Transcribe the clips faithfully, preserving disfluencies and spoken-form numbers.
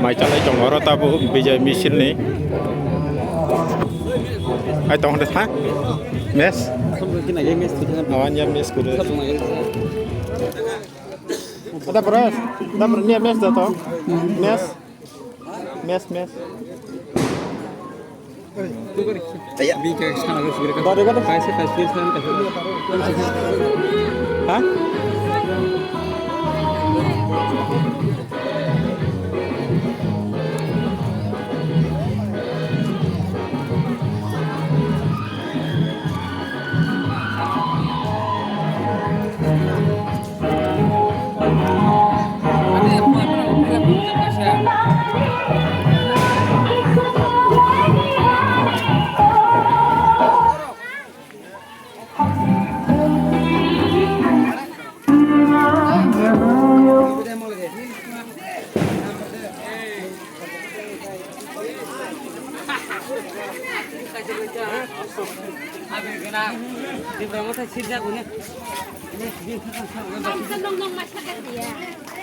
Mai chalai tongo oro tabuk Bijay misil ni. Ai tong de ha? Mes? Awan ya mes kudu. Ada pres, ada pres, ni mes da to. Mes. Mes, mes. Bari kata? Kaisa, kaisa, kaisa. Ha?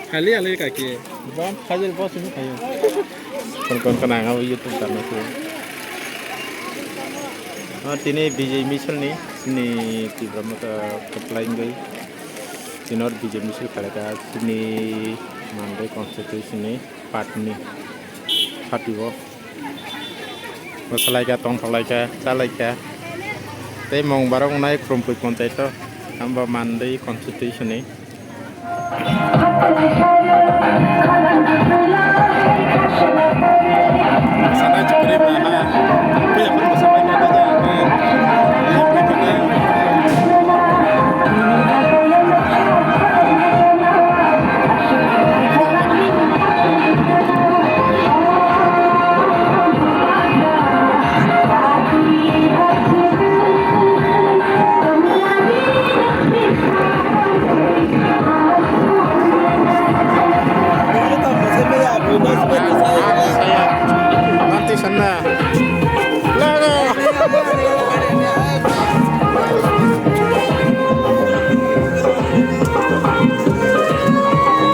Hali hali kaki. Bom hajil bos ini kayo. Kon kon kana ang YouTube channel ko. Ah, tini Bijay misil ni, ni Tipra Motha apply ngai. Tinor Bijay misil khalai ka, tini Mandai constituency ni. Patni phatio. Bwsalaikha, tongthokhlaikha, chalaikha. Tei mung barok wngnai Khrompui ponchaito, hwnba Mandai constituency ni.